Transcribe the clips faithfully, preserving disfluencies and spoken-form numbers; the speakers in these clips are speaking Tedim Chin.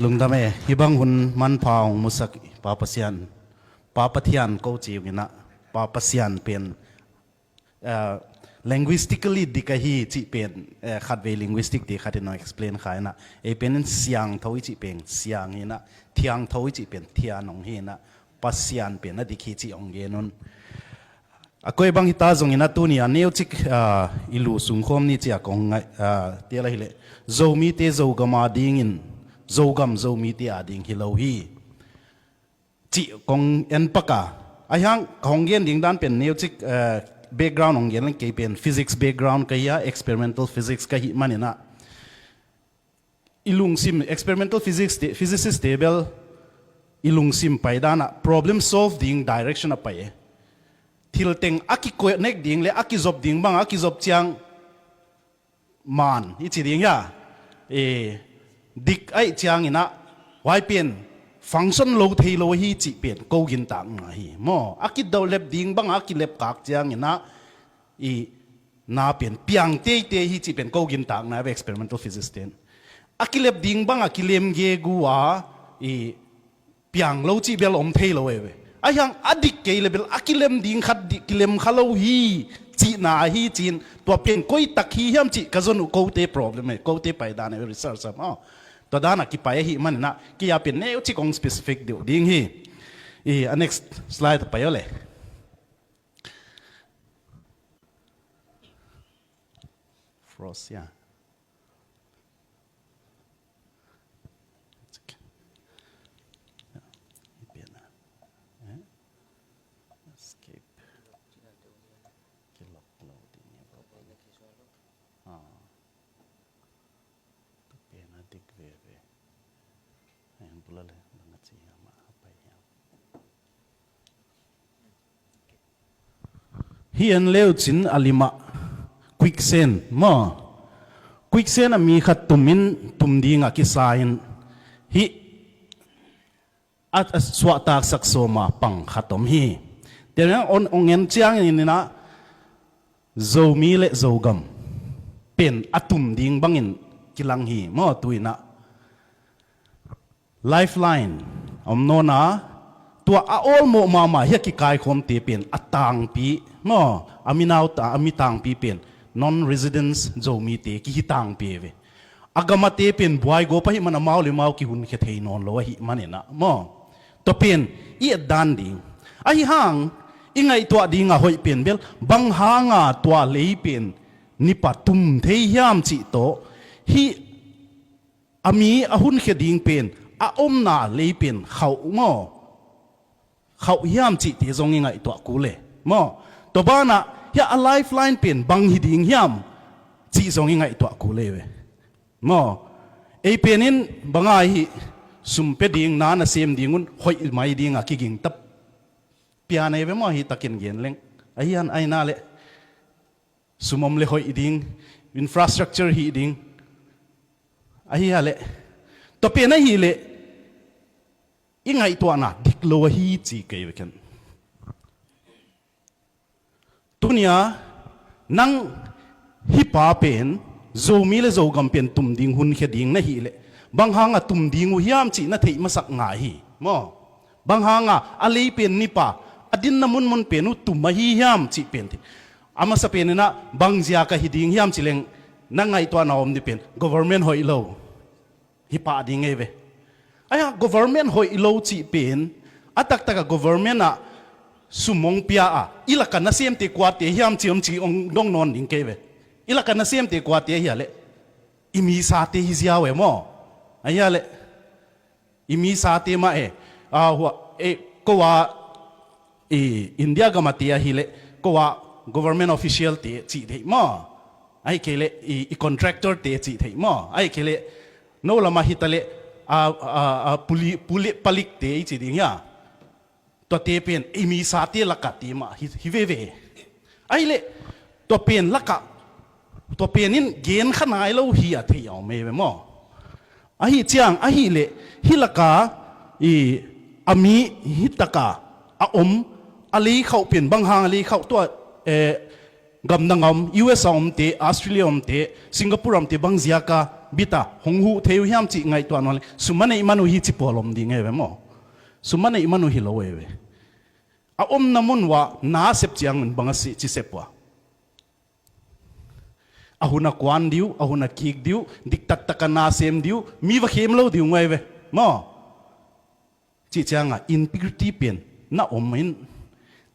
Lungdam e, hih bang hun manpha hong musak Pa Pasian, Pa Pathian ko ci ung inah, Pa Pasian pen, ah, linguistically dik ahi cih pen, eh, khatvei linguistic te khat in hong explain kha inah, ei pen in siangtho i cih pen siang hi inah, thiangtho i cih pen thiang hong hi inah, Pasian pen a dik hi cih hong gen un. A koi bang hita zongin a tuni a neucik, ah, i lu sungkhawm ni ci a kong ngai, ah, tel ahileh, Zomite Zogam a dingin, Zogam Zomite a ding hi lo hi. Cih kong en pak a. Ahi hang ka hong gen ding dan pen neucik, ah, background hong gen leng kei pen physics background ka hi a, experimental physics ka hih man inah. I lungsim, experimental physics te, physicist te bel i lungsim pai dan ah problem solve ding direction a pai e. Thil teng a kiconnect ding le a kizop ding bang a kizop ciang man i ci ding hia. E, dik ahih ciang inah huai pen function lo thei lo hi cih pen ko gintakna hi. Maw, a kidoh lep ding bang a kilep kak ciang inah i na pen piang teitei hi cih pen ko gintakna ve experimental physics ten. A kilep ding bang a kilem gegu a i piang lo cih bel om thei lo e ve. Ahi hang a dik kei le bel a kilem ding khat di, kilem kha lo hi cihna ahi cin tua pen koi tak hi hiam cih ka zon uh kote problem e, kote pai dan e ve research am. Aw. Tua dan a kipai ahi man inah kei a pen neucik kong specific deuh ding hi. I, a next slide pai aw le. Frost, yeah. It's okay. Yeah. Hih pian ah. Eh? Escape. Kilock lo ding hi. Ah. Tua pen a dik veve. Ayan pula le, bang a ci hiam a, a pai hiam. Hih en leucin a limah quicksand maw. Quicksand ah mi khat tumin tum dingah kisa in hih a, a suahtaksak sawma pang khat om hi. Tua hong en ciangin inah Zomi le Zogam pen a tum ding bangin kilang hi maw tu inah. Lifeline om nawn a, tua a awlmawh mahmah hi a kikaikhawmte pen a tangpi maw, a mi nau ta, a mi tangpi pen non-residence Zomite kihi tangpi ve. A gamate pen buaigawp ahih man amau le mau kihunkhia thei nawn lo ahih man inah maw. Tua pen i et dan ding. Ahi hang i ngaihtuah dingah hoih pen bel bang hanga tua lei pen nipa tum thei hiam cih tawh hih a mi a hunkhia ding pen a omna lei pen khauh maw, khauh hiam cihte zong i ngaihtuah kul e maw. Tua banah hiah a lifeline pen bang hi ding hiam cih zong i ngaihtuah kul e ve maw. Ei pen in bang a hih sum pia ding na nasem ding un hoih mai dingah kiging tap pian ei ve maw, hih takin gen leng ahi an aina le sum om le hoih ding, infrastructure hih ding. Ahi a leh tua pen ahih leh i ngaihtuahna dik lo ahi ci kei ve ken. Tunia nang hih pa pen Zomi le Zogam pen tum ding hunkhia ding na hih leh bang hanga tum ding uh hiam cih na theih masak ngai hi maw. Bang hanga a lei pen nipa a dinna munmun pen uh tum ahi hiam cih pen thei. A masa pen inah bang ziaka hi ding hiam ci leng na ngaihtuahna om ding pen government hoih lo hi pah ding ei ve. Ahi a government hoih lo cih pen a taktakah government ah sum hong pia a i laka nasemte kuate hiam ci om ci hong dong nawn ding kei ve. I laka nasemte kuate ahi a leh i misate hi ziau e maw. Ahi a leh i misate mah e, a, hua, e, ko a, i India gama te ahi leh ko a government official te cih theih maw. Ahi kei leh i, i contractor te cih theih maw. Ahi kei leh no lama hita leh a, a, a, puli, puli, palik te i ci ding hia. Tuate pen i misate lakah te mah hi, hi veve. Ahi leh tua pen lakah tua pen in gen kha nai lo hi a thei a om ei ve maw. Ahi ciang ahih leh hih laka i a mi hih taka a om a lei khauh pen bang hang a lei khauh tua, eh, gamdang a om U S a omte, Australia omte, Singapore omte bang ziaka bita hong huh thei uh hiam cih ngaihtuah nawn le, sum a neih man uh hi ci pawl om ding ei ve maw. Sum a neih man uh hi lo ei ve. A omna mun uah na sep ciangun bang a si ci sep uh a, a hun a kuan dih uh, a hun a kik dih uh, diktattaka na sem dih uh, mi va khem lo dih uh ngai ve maw. Cih cianga integrity pen na om in,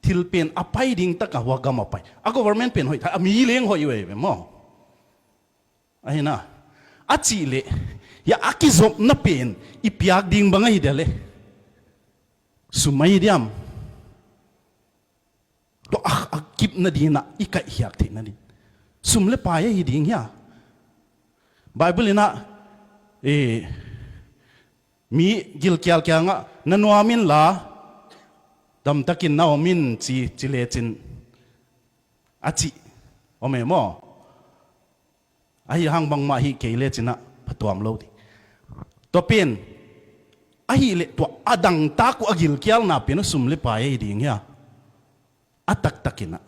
thil pen a pai ding taka hua gam a pai, a government pen hoih thei, a mi leng hoih uh ei ve maw. Ahi na, a cih leh, hia a kizopna pen i piak ding bang ahi dia le, sum ahi diam? Tua a, a kipna dinah i kaihkhiak theihna din sum le pai ahi ding hia? Bible inah, eh, mi gilkial kiangah na nuam inla damtakin na om in ci, ci lecin a cih om e maw. Ahi hang bangmah hih kei le cinah phatuam lo ding. Tua pen ahih leh tua a dangtak uh a gilkialna pen uh sum le pai ahi ding hia? A taktakinah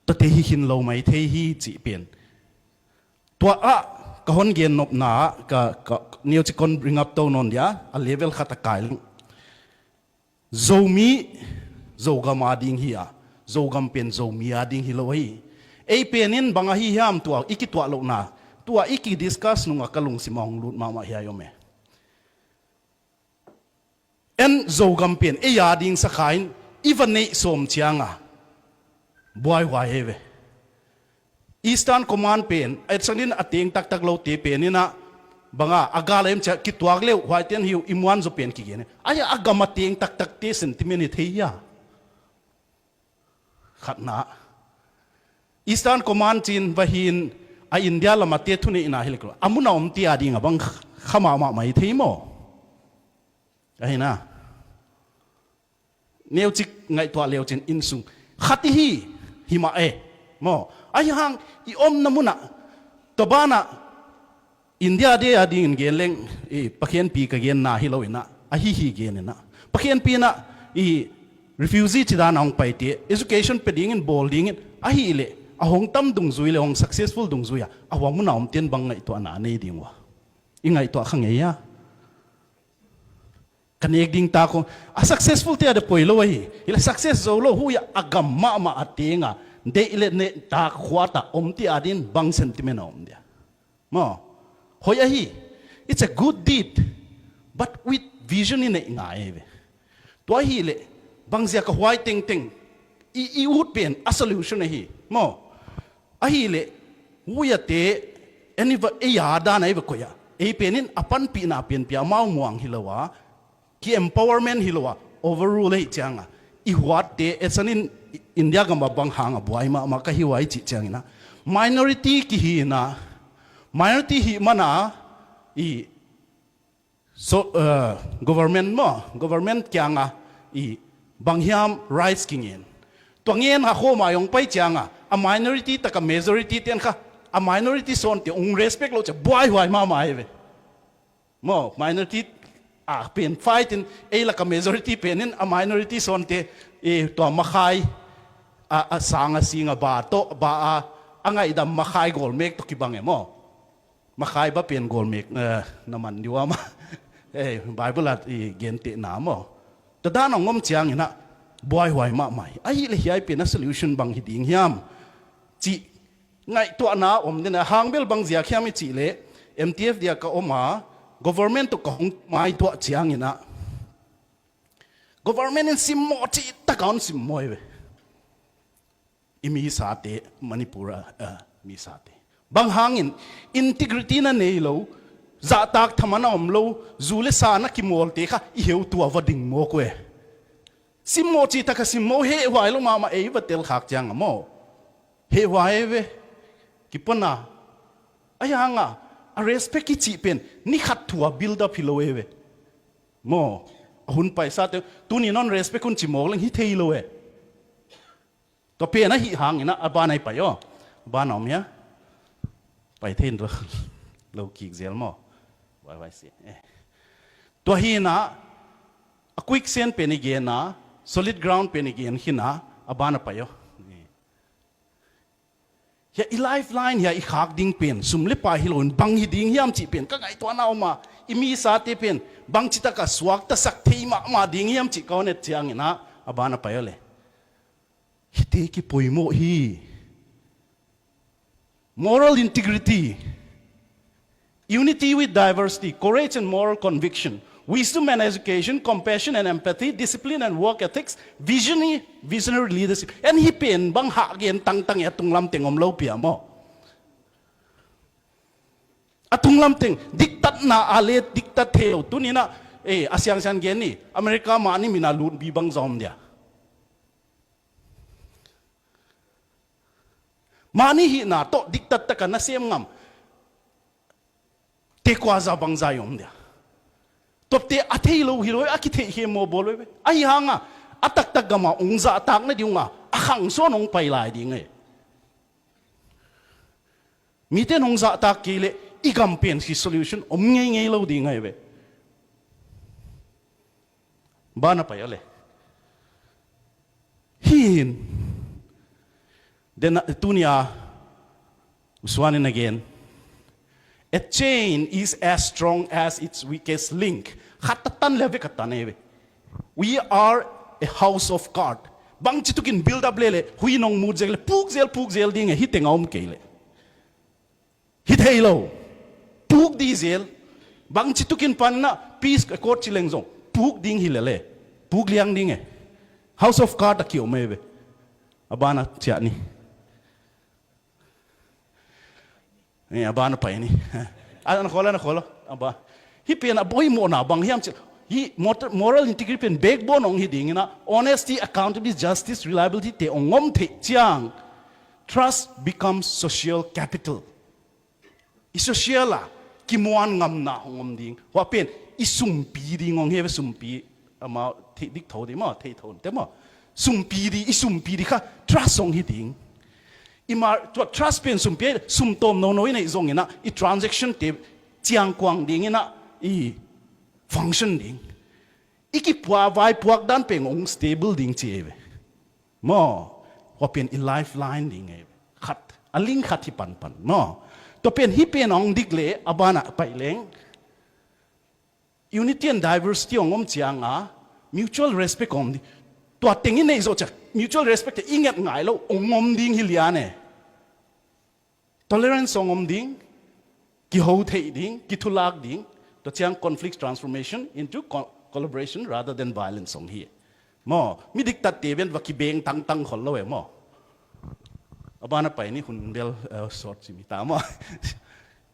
tuate hi khin lo mai thei hi cih pen. Tua ah ka hon gen nopna ah ka, ka neuci kon bring up to nawn dia, a level khat a kai leng. Zomi Zogam a ding hi a, Zogam pen Zomi a ding hi lo ahi. Ei pen in bang ahi hiam tua i kituah lohna, tua i kidiscuss nungah ka lungsim a hong lut mahmah hiai om e. En Zogam pen ei a ding sakha in i va neih sawm cianga buaihuai ei ve. Eastern Command pen a etsanin a teng taktak lote pen inah banga a gal a em cia kituak leuh huaiten hi uh i muan zaw pen kigen e. Aia a gam a teng taktakte sentiment hi thei hia? Khatna, Eastern Command cin vahin a India lamate thuneihna hi lek lo a mun a omte a dinga bang kha mahmah mai thei maw? Ahi na, neucik ngaihtuah leucin innsung khat i hi hi mah e maw? Ahi hang i omna munah tua banah India de a dingin gen leng, i Pakhianpi ka genna hi lo inah, ahi hi gen inah, Pakhianpi inah i refugee cidana hong paite education pe dingin bawl dingin ahi leh a hong tam dungzui le hong successful dungzui a, a hua muna omten bang ngaihtuahna nei ding ua? I ngaihtuah kha ngei a? Ka nek ding tak hong a successful te a de poi lo ahi. Hi le success zo lo, hui a gam mahmah a tenga deih le neh tak khuata omte a din bang sentiment a om dia? Maw, hoih ahi. It's a good deed, but with vision i neih ngai ei ve. Tua ahi leh bangzia ka huai tengteng i, i ut pen a solution ahi maw? Ahi leh huiate en i va ei a dan a ei va koih a, ei pen in a panpihna pianpia amau muang hi lo a, ki empowerment hi lo a, overrule ahi cianga i huatte etsanin India gama bang hanga buai mahmah ka hi uai cih ciangina, minority kihi ina, minority hih mana i so, uh, government maw, government kianga i banghiam rights kingen. Tua ngen ha khoma i hong pai cianga a minority taka majority ten kha a minority sawnte hong respect lo cia buaihuai mahmah ei ve. Maw, minority a pen fight in ei laka majority pen in a minority sawnte i tua makhai a, a sanga singa ba tawh ba a, a ngaihdam makhai gawlmek tawh kibang e maw? Makhai ba pen gawlmek, eh, na man diu a ma. Eh, Bible at i gentehna maw? Tua dan a ngom ciangina buaihuai mahmah hi. Ahi le hiai pen a solution bang hi ding hiam? Cih ngaihtuahna om dena hangbel bang ziak hiam i cih le M T F dia ka om a, government tawh ka hong maituah ciangina government in simmawh cih taka hon simmawh ei ve. I misate, Manipur a, a misate. Bang hangin integrity na nei lo, zahtak thaman a om lo, zu le sa na kimawlte kha i heutu a va ding mawk uh e. Simmawh cih taka simmawh hehhuai lo mahmah ei va tel khak cianga maw? Hehhuai ei ve. Kipona. Ahi hanga a respect i cih pen ni khat thu a build up hi lo ei ve. Maw, a hun paisate tuni non respect hun ci mawk leng hi thei lo e. Tua pen ahi hangina a ban ai pai aw. A ban a om hia? Pai thei in lo, lo kik zel maw? Vai vai si. Eh. Tua hina a quicksand pen i gen a, solid ground pen i gen khina, a ban a pai aw. Eh. Hia i lifeline hia i khak ding pen sum le pai hi loin bang hi ding hiam cih pen ka ngaihtuahna om a, i misate pen bangci taka suaktasak thei mahmah ding hiam cih ka hon et ciangin ah a ban a pai aw le. Hihte kipoimawh hi. Moral integrity, unity with diversity, courage and moral conviction, wisdom and education, compassion and empathy, discipline and work ethics, visionary, visionary leadership. En hih pen bang hah gen tangtang e, a tunglam teng om lo pia maw? A tunglam teng diktatna a le diktat thei lo. Tuninah eh, a siangsiang gen ni, America mahni mina lutbi bang za om dia? Mahni hihna tawh diktat taka nasem ngam tekua za bangza i om dia? Tuate a thei lo hi lo, a kitheih khem maw bawl ve. Ahi hanga a taktak gama ong zahtak na ding unga a khangsawn ong pai lai ding e. Mite nong zahtak kei leh i gam pen hi solution om ngeingei lo ding ahi ve. Bana pai a le. Hi in. Then uh, tunia usuanin again. A chain is as strong as its weakest link. Khat a tan le vek a tan ahi ve. We are a house of card. Bangci tukin build up lele, hui nong mut zel le, puk zel, puk zel ding e, hi teng a om kei le. Hi thei lo. Puk di zel. Bangci tukin panna peace accord ci leng zong puk ding hi lele. Puk liang ding e. House of card a ki om e ve. A bana ciah ni. Eh, a ban a pai ni. A na khol, a na khol. A ba. Hi pen a boimawhna bang hiam ci. Hi mot-, moral integrity pen backbone ong hi dingina, honesty, accountability, justice, reliability te ong om thei ciang. Trust becomes social capital. I social a kimuan ngamna ong om ding. Hua pen i sumpi ding ong hi ve, sumpi. Ama thei dik tho ding maw, thei tho te maw. Sumpi di, i sumpi di kha trust ong hi ding. I mar tua trust pen sumpi, sum tawm nono i neih zongina i transaction te ciangkuang dingina i function ding. I kipua vaipuak dan pen ong stable ding ci ei ve. Maw, hua pen i lifeline ding ei ve. Khat, a ling khat hi panpan maw. Tua pen hi pen ong dik le a bana pai leng. Unity and diversity ong om cianga mutual respect ong om ding. Tua tengin nei zo ciang mutual respect te i nget ngai lo ong om ding hi lian e. Tolerance ong om ding, kiho thei ding, kithulak ding. Tua ciang conflict transformation into co-, collaboration rather than violence ong hi. Maw, mi diktat te ven va kibeng tangtang khol lo e maw. A bana pai ni hun bel, eh, sort ci mi ta maw.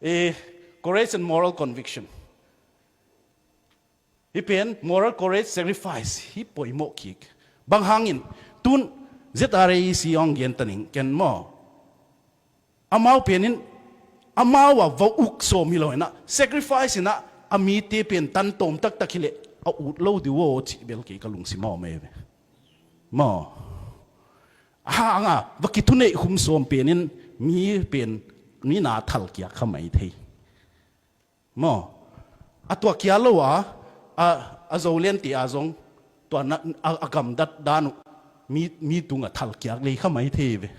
Eh, courage and moral conviction. Hi pen moral courage, sacrifice hi poimawh kik. Bang hangin tun Z R A E C ong gen taning ken maw. Amau penin amau a va uk sawm hi lo inah sacrifice inah a mite pen tan tawm taktak hileh a ut lo di uh aw cih bel kei ka lungsim a om ei ve. Maw. A hanga va kithuneih khum sawm penin mi pen mi na thalkiak kha mai thei. Maw, a tua kia lo a, a, a Zolen ti a zong tua na, a, a gamdat dan uh mi, mi tunga thalkiak lei kha mai thei ve.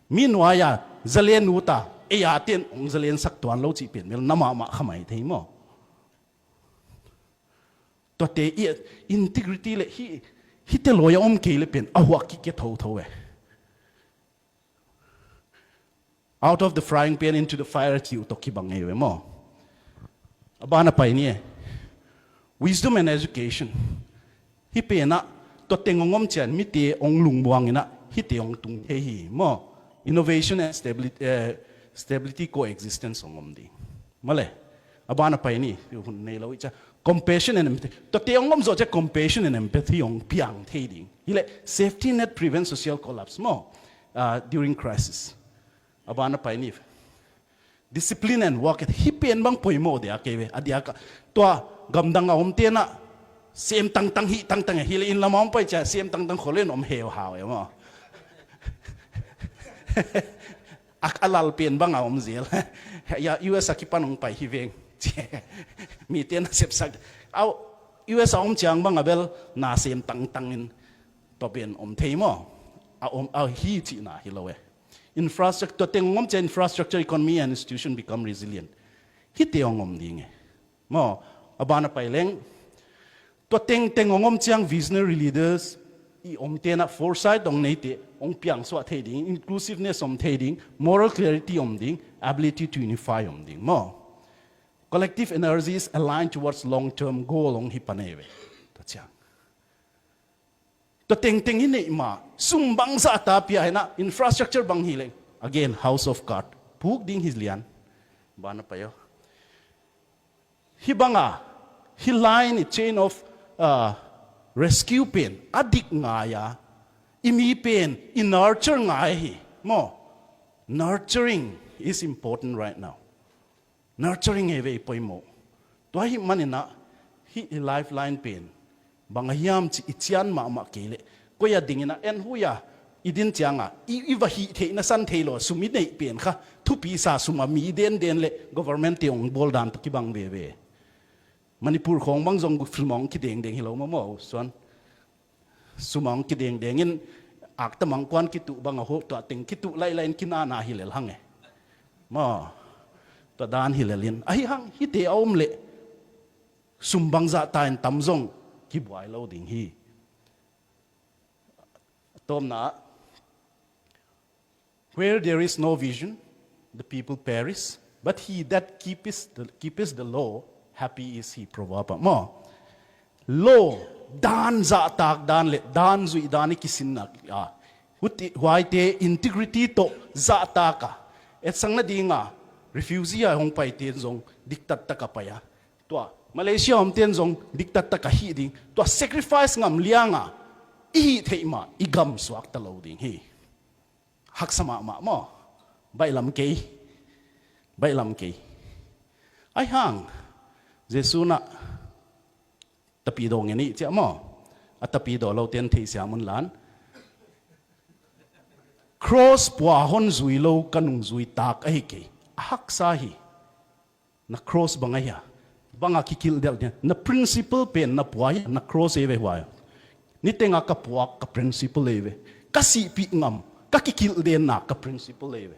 Mi nuai a zalen uh ta ei a ten ong zalen sak tuan lo cih pen mel na mahmah kha mai thei maw. Tuate i integrity le hi, hite lawi a om kei le pen a huak kik kia thotho e. Out of the frying pan into the fire ci uh tawh kibang ngei ve maw. A bana pai ni e. Wisdom and education. Hi penah tua teng ong om cian mite ong lungmuang inah hite ong tung thei hi maw. Innovation and stability, eh, stability coexistence ong om ding. Male. A bana pai ni hun nei lo i cia. Compassion and empathy. Tua te ong om zawh cia compassion and empathy ong piang thei ding. Hileh safety net prevent social collapse maw. Ah, during crisis. A bana pai ni. Discipline and work ethic. Hi pen bang poimawh dia kei ve. A diaka tua gamdang a om tenah sem tangtang hi tangtang e. Hileh inn lama om pai cia sem tangtang khol en om heu hau e maw. A, a lal pen bang a om zel. Ya, U S a kipan ong pai hi veng. Mite na sepsak. Au, U S a om ciang bang a bel na sem tangtang in tua pen om thei maw. A om, a hi cihna hi lo e. Infrastructure, tua teng hong om ciang infrastructure, economy and institution become resilient. Hihte hong om ding e. Maw, a ban a pai leng. Tua tengteng hong om ciang visionary leaders i omte na foresight hong neite hong piangsuah thei ding, inclusiveness om thei ding, moral clarity om ding, ability to unify om ding. Maw, collective energies aligned towards long-term goal hong hi pan ei ve. Tua ciang. Tua tengteng i neih ma, sum bangzah ta pia hi na, infrastructure bang hi leng. Again, house of card. Puk ding hi lian. Ban a pai aw. Hih banga, hih line i chain of, uh, rescue pen a dik ngai a, i mi pen i nurture ngai hi. Maw, nurturing is important right now. Nurturing ei ve i poimawh. Tua hih manin ah, hih i lifeline pen bang a hiam ci i cian mahmah kei leh, koi a dingin ah en hui a, i din ciangah i, i va hih theih na san thei lo a sum i neih pen kha, thupi sa sum a mi denden le government te hong bawl dan tawh kibang veve. Manipur khawng bang zong sum a hong kidengdeng hi lo maw maw, Suan. Sum a hong kidengdeng in, akta mangkuan kituh bang a hawh, tua teng kituh laihlai in kinana hi lel hang e. Maw, tua dan hi lel in. Ahi hang, hihte a om leh sum bangzah ta in tam zong kibuai lo ding hi. A tawpna ah, "Where there is no vision, the people perish, but he that keepeth the, keepeth the law, happy is he." Proverb ah. Maw, law, dan zahtak dan le dan zuih dan i kisinna ah, huti, huaite integrity tawh zahtak a, etsakna dinga refugee a hong paite zong diktattak a pai a, tua Malaysia omten zong diktattak a hih ding. Tua sacrifice ngam lianga i hih theih mah i gam suakta lo ding hi. Haksa mahmah maw? Baihlam kei. Baihlam kei. Ahi hang, Jesu na tapidaw ngen ih ciah maw? A tapidaw lote in theisiam un lan. Cross pua hon zui lo ka nungzui tak ahi kei. A haksa hi. Na cross bang ahi a, bang a kikilh delh ding, na principle pen na pua hi a, na cross ei ve huai. Nitenga ka puak ka principle ei ve. Ka sihpih ngam, ka kikilh denna ka principle ei ve.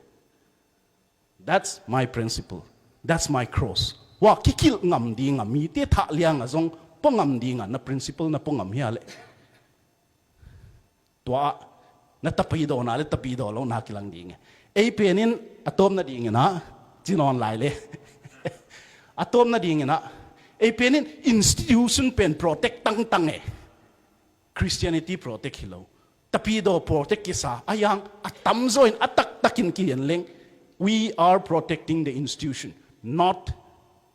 That's my principle. That's my cross. Hua kikilh ngam dinga, mite thah lianga zong pua ngam dinga na principle na pua ngam hi a leh. Tua ah na tapidawna le tapidaw lona kilang ding e. Ei penin a tawpna dingin ah, ci nawn lai le. A tawpna dingin ah, ei penin institution pen protect tangtang e. Christianity protect hi lo. Tapidaw protect kisa, ahi hang a tamzaw in a taktakin kihen leng. We are protecting the institution, not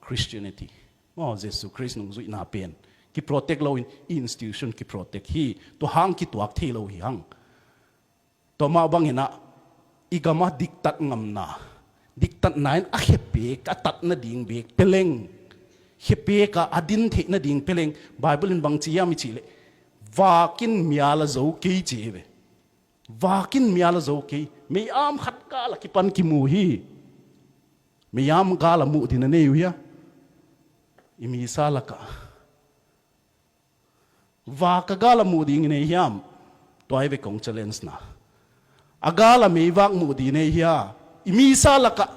Christianity. Maw, Jesu Khrist nungzuihna pen kiprotect loin i institution kiprotect hi. Tua hang kituak thei lo hi hang. Tua mah bangin ah i gamah diktat ngamna, diktatna in a khepek a tat nading bek pia leng, khepek a a din theih nading pia leng, Bible in bang ci hiam i cih leh, vakin mial a zo kei ci hi ve. Vakin mial a zo kei. Mei-am khat gal a kipan kimu hi. Mei-am gal a muh ding na nei uh hia? I misa lakah. Vak a gal a muh ding i nei hiam? Tua hi ve kong challenge na. A gal a meivak muh ding i nei hia? I misa lakah.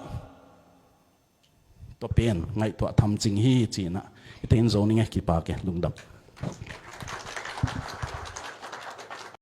Tua pen ngaihtuah tham cing hi ci-in ah. Hihte in zo ning e, kipak e, lungdam.